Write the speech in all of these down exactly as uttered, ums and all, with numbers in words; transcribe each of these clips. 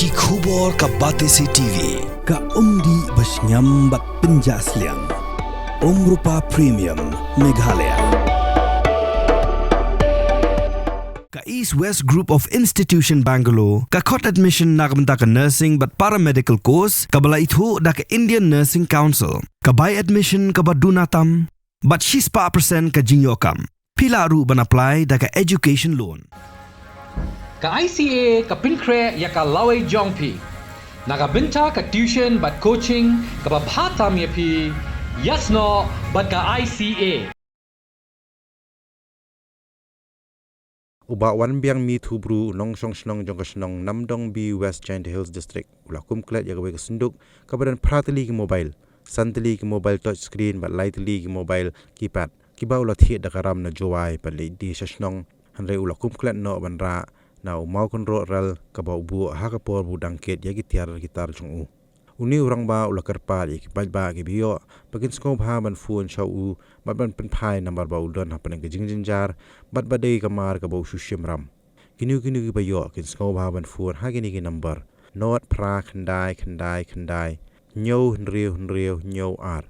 Ki khubor ka Batesi T V, ka umdih ba shngiam bad pynjah sliang. Umrupa Premium, Meghalaya. Ka East West Group of Institution Bangalore, ka khot admission na ka bynta ka nursing bad paramedical course, kaba la ithuh da ka Indian Nursing Council, ka bai admission kaba duna tam, bad shispah percent ka jingïoh kam. Phi lah ruh ban apply da ka education loan. Ka I C A ka pynkhreh ïa ka lawei jong phi. Na ka bynta ka tuition bad coaching kaba bha tam ïa phi, ïasnoh bad ka I C A. U Bah Wanbiang Mithubru, u nongshong shnong jong ka shnong Namdong B, West Jaintia Hills District, u la kum klet ïa kawei ka synduk kaba don phra tylli ki mobile, san tylli ki mobile touch screen bad lai tylli ki mobile keypad, kiba u la thied da ka ram na Jowai bad leit die sha shnong, hynrei u la kum klet noh ban rah na u mawkynroh rel kaba u buh ha ka por ba u dang kit ïa ki tiar ki tar jong u. Une u rangbah u la kyrpad ïa ki paidbah kiba ïoh ba kin sngewbha ban phone sha u bad ban pynphai nambar ba u don hapdeng ka jingjynjar bad ba dei ka mar kaba u shu shim ram. Kino kino kiba ïoh kin sngewbha ban phone ha kine ki nambar: nod phra khyndai khyndai khyndai hynñiew hynriew hynriew hynñiew ar,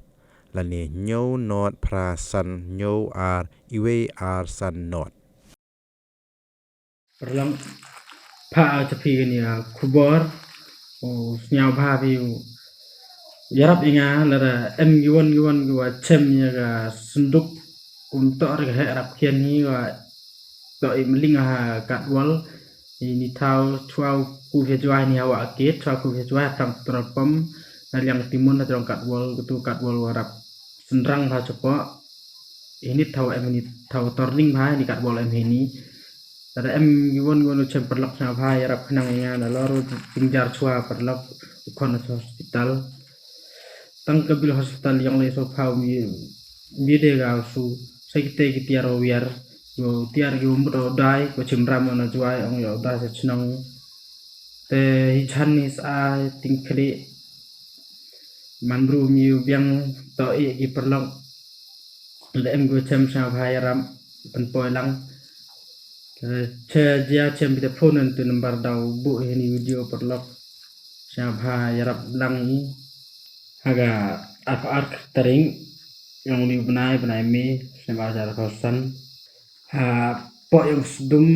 lane hynñiew nod phra san hynñiew ar iwei ar san nod. Paralok, pha, ah, cha phi kane, ah, khubor. U sngewbha phi u ïarap ïa nga, lada em kiwon kiwon kiwa chem ïa ka synduk, kumto re ka heh rap khian hi wa to i mling ha Katwal. Ini thaw chwa ku phi chwa ni hawa kit, chwa ku phi chwa tang petrol pump, na liang timun na trong Katwal, kutu Katwal wa rap synrang ha chapo. Ini thaw em ini thaw turning bha ini Katwal em ini. Lada em kiwon kiwon u chem paralok sngewbha ïarap khnang ïa nga, nalor u jingjar chwa paralok u khon na hospital. Tang ka bill hospital ïong lei so phaw mi, mi de ga su sa kite ki tiar u wiar. Yo tiar ki u mut u dai ko chim ram na Jowai ong yo dai sa chnong. Te hi chan ni sa ting khli. Man bru mi u biang to i ki paralok. Da em gu chem sngewbha ïarap pynpoi lang. Te che jia chem bita phone tu number dau bu hini video paralok. Sngewbha ïarap lang i. Haga arphew ar tarik ïong liu bnai, bnai May, snem arhajar arphew san. Hapoh ïong sdum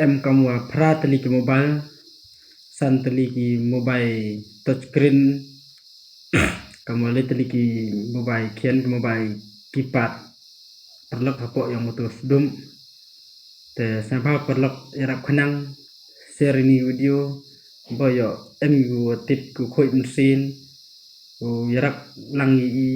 em kam wa phra tylli ki mobile, san tylli ki mobile touch screen, kam wa le tylli ki mobile khian, ki mobile keypad. Paralok hapoh ïong motor sdum. Te sngewbha paralok ïarap khnang, share ini video, ba ïoh em gu tip ku khuid mynsiem, u ïarap lang i i.